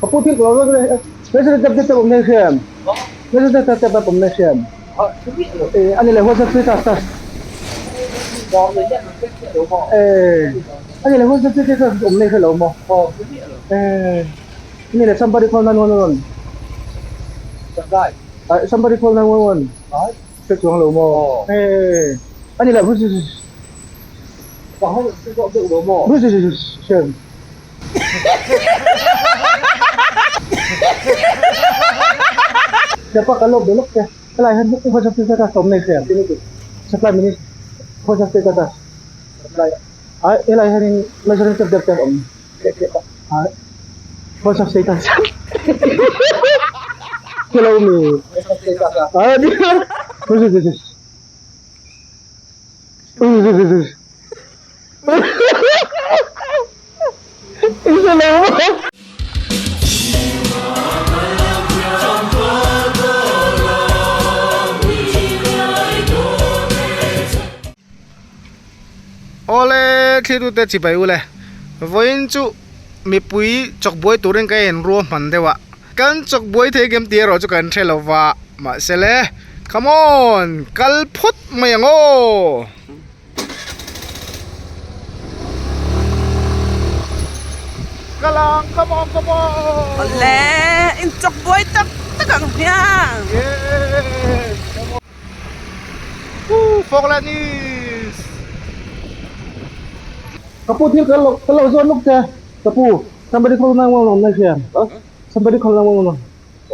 Ka pu thil ka lo measuring tape te awm nei hriam measuring tape te awm nei hriam eh ani le WhatsApp status ta eh ani le WhatsApp status awm nei hre lo maw eh ani le somebody call 911 somebody call 911 hre chuang lo maw eh ani le hriam. Siapa kalau belok ke helai hian WhatsApp status awm nei hriam supply minister WhatsApp status ai helai hianin measuring tape deuh te a awm WhatsApp status hello mi Awle thlirute chibai ule vawiin chu mipui chawkbuai turin ka en ruahman deuh a kan chawkbuai thei kem tih erawh chu kan hre lova mahse le come on kal phawt mai ang aw. Kalang, come on, come on! Ole, in chok buai tak tak ang hian. Yes! Come on. Woo, Falkland is! Ka pu thil ka lo ka lo zawn luk che. Ka pu, somebody call 911 na hian. Somebody call 911.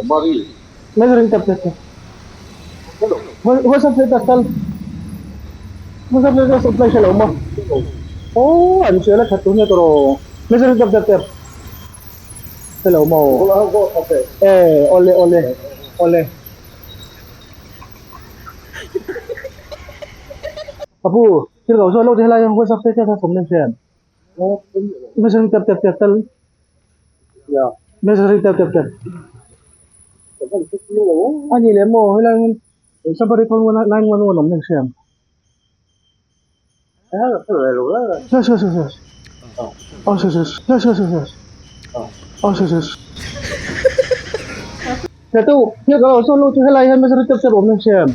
Somebody. Measuring tape te. What's up status tal? What's up status apply siya lo mo? Oh, an siya la thatu niya toro. Measuring tape tape. Hello mo. Eh, ole ole. Ole. Apu, thil ko zo lo te helai what's up status awm nei hriam. Measuring tape tape tape tal. Measuring tape tape tape. Ani leh maw helai hian somebody call 911 awm nei hriam. Sure sure sure sure. Oh sure sure sure sure sure sure. Oh sure sure. Tatu, thil ka lo sawn lo chu helai hian measuring tape tape awm nei hriam.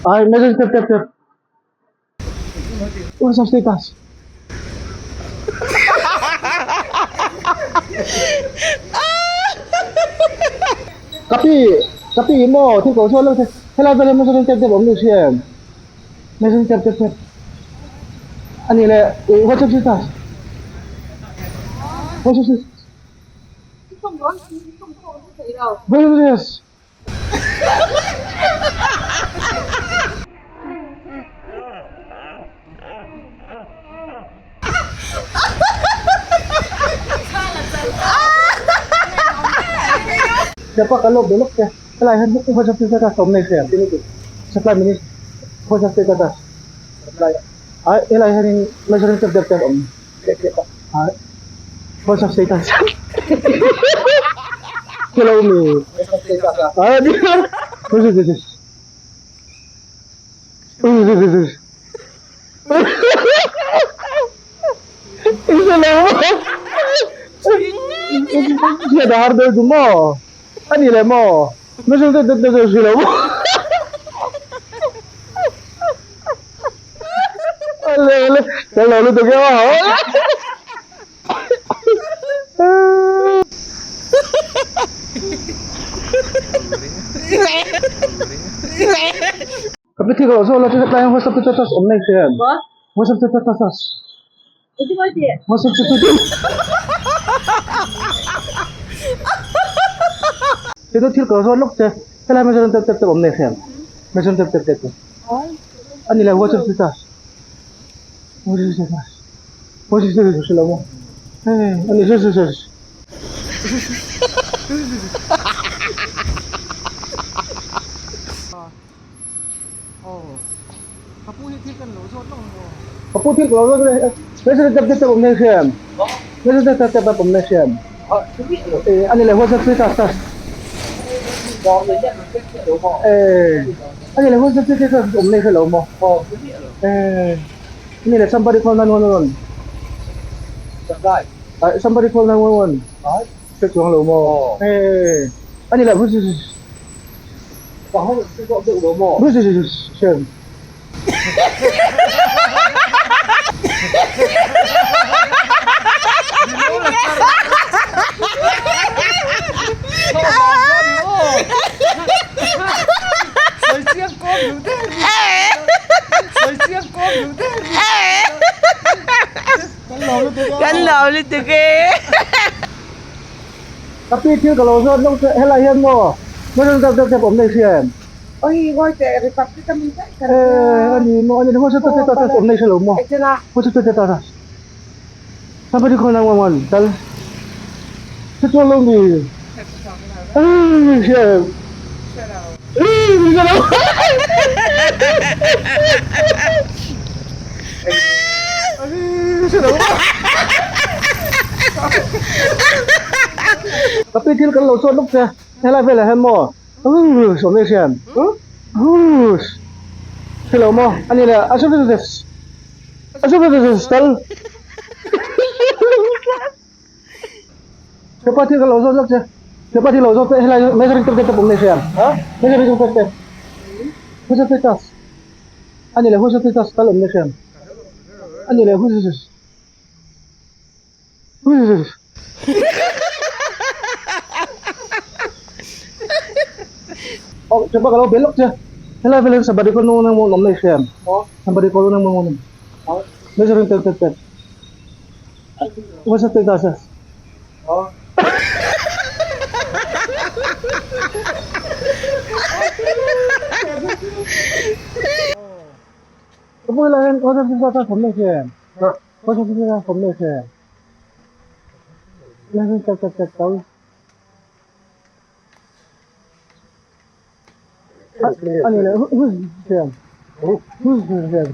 Ai measuring tape tape tape. What's up status? Kapi, kapi maw thil ko sawn lo che helai vel hian measuring tape te awm ni hriam. Measuring tape tape tape. Ani le what's up status? What's up status? What's up status? Siapa kalau belok ke helai hian WhatsApp status awm nei hriam. Supply minister WhatsApp status. Ai helai hianin measuring tape deuh te a awm. WhatsApp status. Hello mi. WhatsApp status. Hriat a har deuh chu maw? A ni leh maw? Measuring tape deuh deuh hri lo maw? Ole ole kan lo lutuk em a Ka pi thik lo zawk la chu hetlai hian WhatsApp status awm nei hriam WhatsApp status WhatsApp status Tino thil ka zawt lawk che helai measuring tape tape te awm nei hriam measuring tape tape te. A ni lo WhatsApp status WhatsApp status WhatsApp status hre lo maw hei a ni hre hre hre Ka pu hi thil kan lo zawt lawk ang aw. Ka pu thil ka lo zawt lawk ang measuring tape tape awm nei hriam measuring tape tape awm nei hriam a ni lo WhatsApp status Eh, ani le WhatsApp status awm nei hre lo maw? Eh, ani le somebody call 911. Somebody call 911. Hre chuang lo maw? Ee, a ni lo. Kan lo lutuk e. Ka pi thil ka lo zawt lawk che helai hian maw measuring tape tape awm nei hria em? Oi ngawi teh Republic a min daih kher Eh a ni maw a ni maw tape tape tape awm nei hre lo maw tape tape tape somebody call 911 tal hre chuang lo mi eh hria em? Eh hre lo Ka pi thil kan lo chhuat lawk che helai velah hian maw awm nei hriam hre lo maw a ni leh a tal hepa thil kan lo zawt lawk che hepa thil lo zawt che helai measuring tape te awm nei hriam measuring tape te measuring tape a ni leh tal awm nei hriam. A ni leh Oh, cepat kalau belok je. Hello, hello, somebody call no no no no siam. Somebody call no no no. Measuring tape tape tape. What's up tape tas? Oh. Ka pu helai hian kawng chu ta thawm nei che kawng chu ta thawm nei che ta ta ta ta a ni leh hu hian hu hian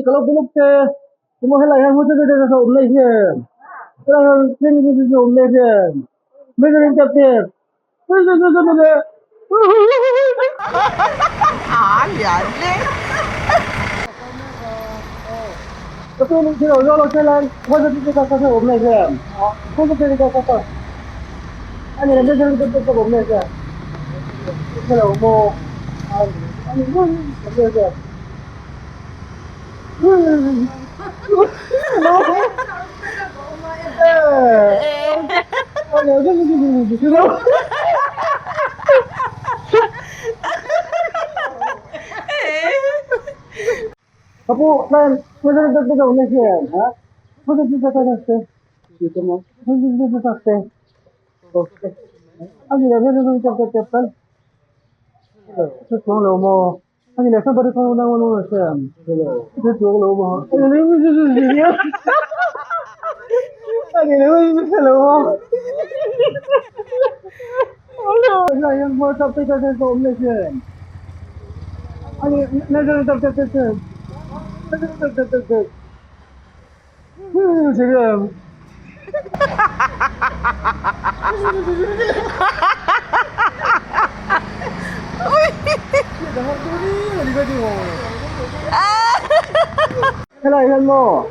Ka lo buluk che emaw helai hian awm nei hian helai hian awm nei hian measuring tape te Helai hian maw